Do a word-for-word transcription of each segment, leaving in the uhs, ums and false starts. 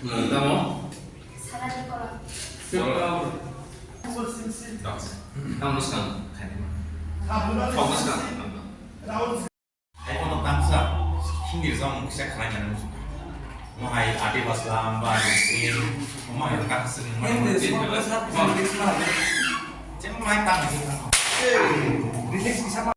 Tamo? Salani kola. Tamo skang. Tamo skang. Hai kono tangsa, Hindi song kisa khlai nang. Mo hai Adi Baslam ba Singh, mo hai tangsa mo hai Hindi song kisa khlai nang. Ceng mo hai tangsa. Remix kisa ma.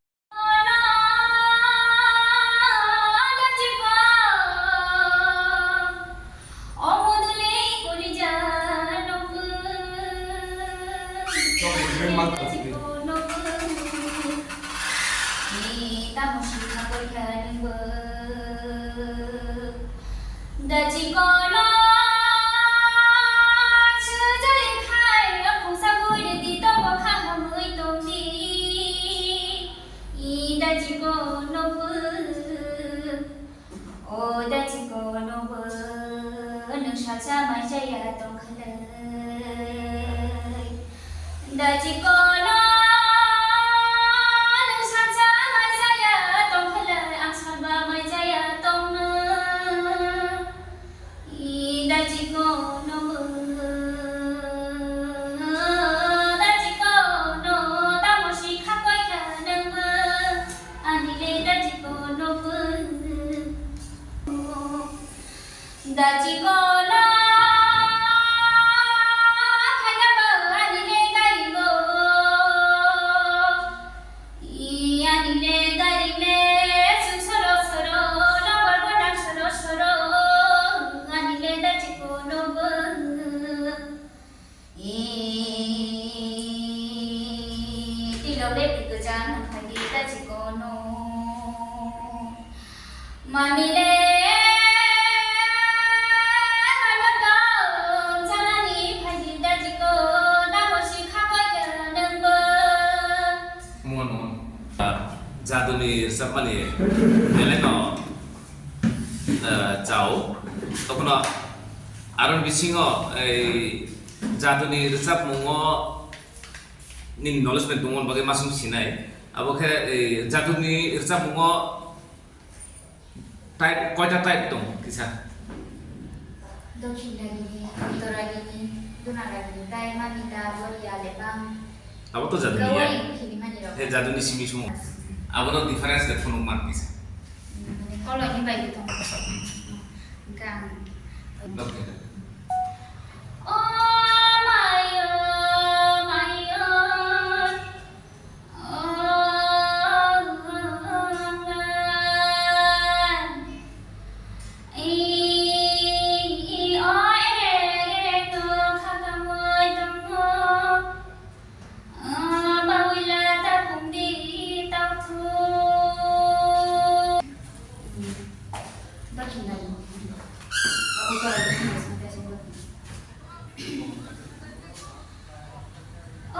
Dachi kono sujali khai, apungsa guri di tobo kha hamui tongdi. I dachi kono bu. O dachi kono bo, nwng salsa mai chaya tong khalai. Dachi kono, nwng salsa mai chaya tong khalai, ang salba mai chaya tong no. I dachi kono bo, dachi kono, tamo si kha koi kha nwng bo. Ani le dachi kono pun. Dachi kono phaiya bo ani le gari bo. I ani le gari le suk soro soro, nobor botang soro soro. Ani le dachi kono pun. Tilo le pito jan phai di ta chikono. Mami le, mami le janani phai di ta chiko, tamo si kha koi khe nang bo. Mon, mon. Jaduni rwchapmani belai no, eh, chao. Tokhno aroni bisingo ei jaduni rwchapmungo nini knowledge bai tongmani bagwi masung sinai. Abo khe ei jaduni rwchapmungo type, koita type tong kisa? Dokhin ragini, uttor ragini, duna ragini, tai mamita, boria, lepang. Abo to jaduni ya. Gawai khini mani rok. He jaduni simi sumo. Abo no difference de phunuk man kisa. Hmm, mane koloni bai de tong. Gang. Dokhin. O mayo, mayo. O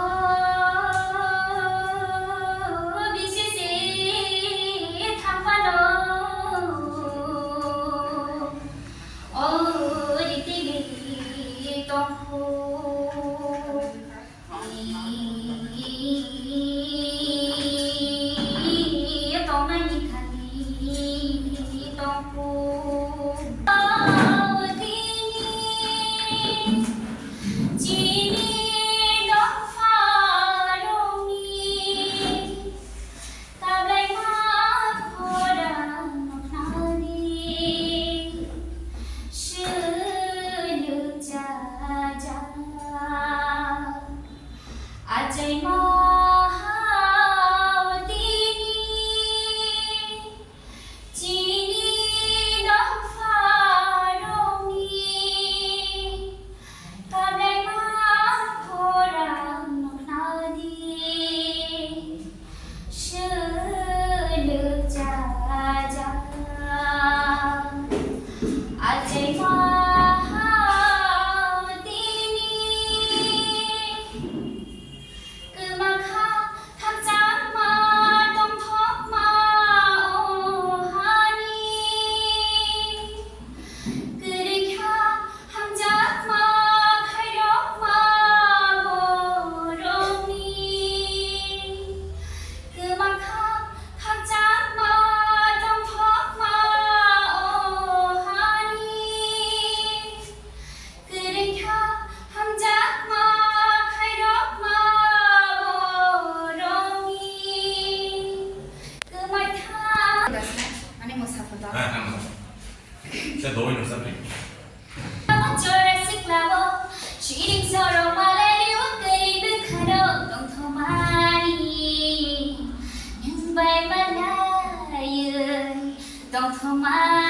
bisi se thangphano, o riti giri tongphu. Tongnani thani tongphu. Tini chini dongpha rongni kablai ma khorang noknani sulu chaja. Achai ma hao tini chini dongpha rongni kablai ma khorang noknani sulu chaja. Achai ma hao tini kwma kha, khakchangma, tongthokma, o hani. Kwrwi kha, hamjakma, khairokma, borokni. Kwma kha, khakchangma, tongthokma, o hani. Ha, ha, ha. Sa doi no sa pi. Amo chora sikla bo, chiring soro malai o kari bwkharo tongthomani. Nwng bai malai tongthoma.